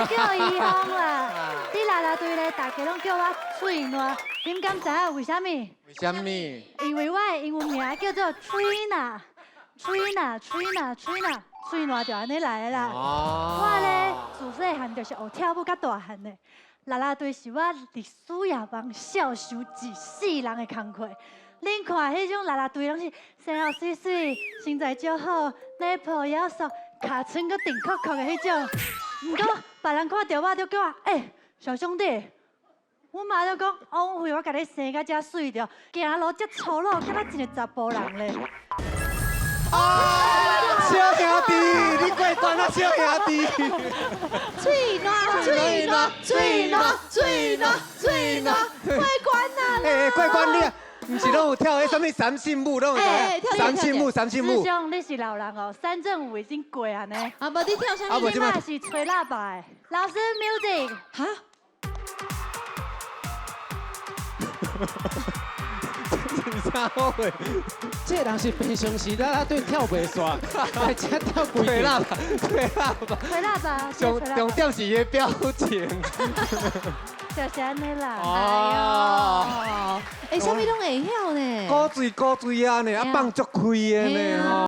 叫怡芳啦。佇啦啦隊咧，大家攏叫我喙瀾，恁敢知影為啥物？為啥物？因為我的英文名叫做 Trina，Trina，Trina，Trina，喙瀾就按呢來的啦。我咧自細漢就是學跳舞佮大漢的，啦啦隊是我歷史也望孝守一世人的工課。恁看彼種啦啦隊攏是生予媠媠，身材足好，奶泡夭壽，尻川閣定確確的彼種。毋過別人看著我就叫我欸，小兄弟。阮媽就講，枉費我共你生甲遮媠著，行路遮粗魯，敢若一个查埔人咧。啊，小兄弟，你過關啊，小兄弟。喙瀾，喙瀾，喙瀾，喙瀾，喙瀾，過關啊！欸，過關你，毋是攏有跳彼啥物三信舞，攏有三信舞，三信舞。師兄，你是老人哦，三振舞已經過啊呢。啊，無你跳啥物？你這擺是吹喇叭的。老師，music。哈？啥貨？這個人是平常時啦啦隊跳袂煞，來這跳規吹喇叭，吹喇叭，吹喇叭。重點是伊的表情。就是按呢啦。哦。欸，啥物攏會曉呢？古錐古錐仔呢，啊放足開的呢吼。